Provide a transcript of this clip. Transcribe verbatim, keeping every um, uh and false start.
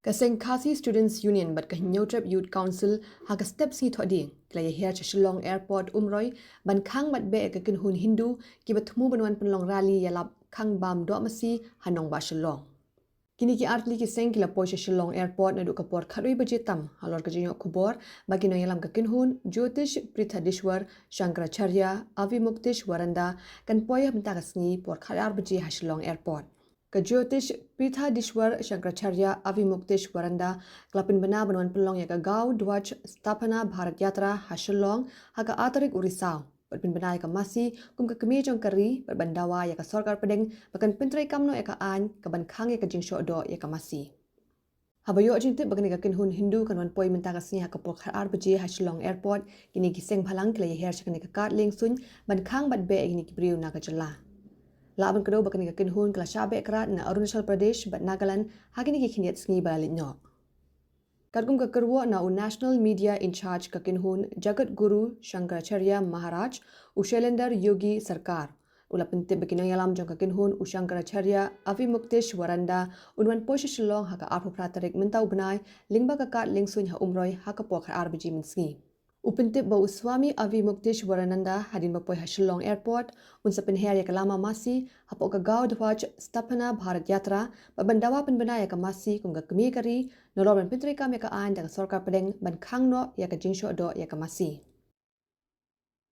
Ka seng Khasi Students Union bad ka Hynñiewtrep Youth Council ha ka step sngi Thohdieng ki la ïaher sha Shillong Airport Umroi ban khang bad beh ïa ka kynhun Hindu kiba thmu ban wan pynlong rally ïalap khang bam doh masi ha nongbah Shillong. Kine ki artylli ki seng ki la poi sha Shillong Airport naduh ka por khatwei baje tam halor ka jingïoh khubor ba ki nongïalam ka kynhun Jyotish Prithadishwar Shankaracharya Avimukteshwaranda kan poi ha mynta ka sngi por khatar baje ha Shillong Airport. Ka Jyotish Prithadishwar Shankaracharya Avimukteshwaranda ka la pynbna ban wan pynlong ïa ka Gau Dhwaj Sthapana Bharat Yatra ha Shillong ha ka ar tarik u Risaw bad pynbna ïa ka masi kum ka kmie jong ka ri bad ban dawa ïa ka sorkar pdeng ba kan pyntreikam noh ïa ka aiñ ka ban khang ïa ka jingshoh doh ïa ka masi. Haba ïoh jingtip ba kane ka kynhun Hindu kan wan poi mynta ka sngi ha ka por khatar baje ha Shillong Airport, kine ki seng bhalang ki la ïaher sha kane ka kad liengsuiñ ban khang bad beh ïa kine ki briew na ka jylla. Lah ban kdew ba kane ka kynhun ka la shah beh krad na Arunachal Pradesh bad Nagaland ha kine ki khyndiat sngi ba la leit noh. Katkum ka kyrwoh na u National Media in Charge ka kynhun Jagat Guru Shankaracharya Maharaj, u Shailendra Yogi Sarkar, u la pyntip ba ki nongïalam jong ka kynhun u Shankaracharya Avimukteshwaranda un wan poi sha Shillong ha ka arphew phra tarik mynta u bnai lyngba ka kad liengsuiñ ha Umroi ha ka por khatar baje mynsngi. U pyntip ba u Swami Avimukteshwarananda hadien ba poi ha Shillong Airport un sa pynher ïa ka lama masi hapoh ka Gau Dhwaj Sthapana Bharat Yatra bad ban dawa pynbna ïa ka masi kum ka kmie ka ri nalor ban pyntreikam ïa ka aiñ da ka sorkar pdeng ban khang noh ïa ka jingshoh doh ïa ka masi.